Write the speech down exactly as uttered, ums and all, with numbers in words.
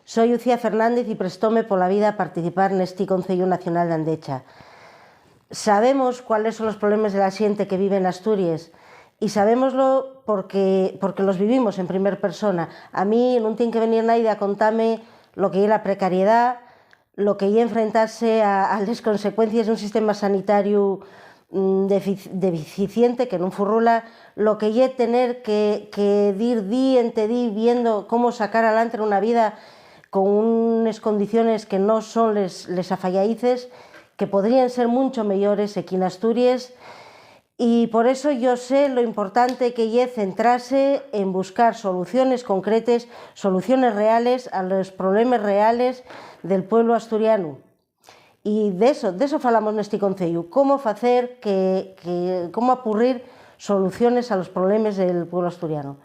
Soi Ucía Fernández y prestóme pola vida a participar nesti Conceyu Nacional d'Andecha. Sabemos cuáles son los problemes de la xente que vive n'Asturies y sabémoslo porque, porque los vivimos en primer persona. A mí nun tien que venir naide a contame lo que ye la precariedá, lo que ye enfrentarse a, a les consecuencies d'un sistema sanitariu, mm, defic-, deficiente, que nun furrula, lo que ye tener que, que dir día ente día viendo cómo sacar alantre una vida con unes condiciones que no son les, les afayaíces, que podríen ser muncho meyores equí n'Asturies. Y por eso yo sé lo importante que ye centrase en buscar soluciones concretes, soluciones reales a los problemes reales del pueblo asturianu. Y de eso, de eso falamos nesti conceyu, cómo facer que, que, cómo apurrir soluciones a los problemes del pueblo asturiano.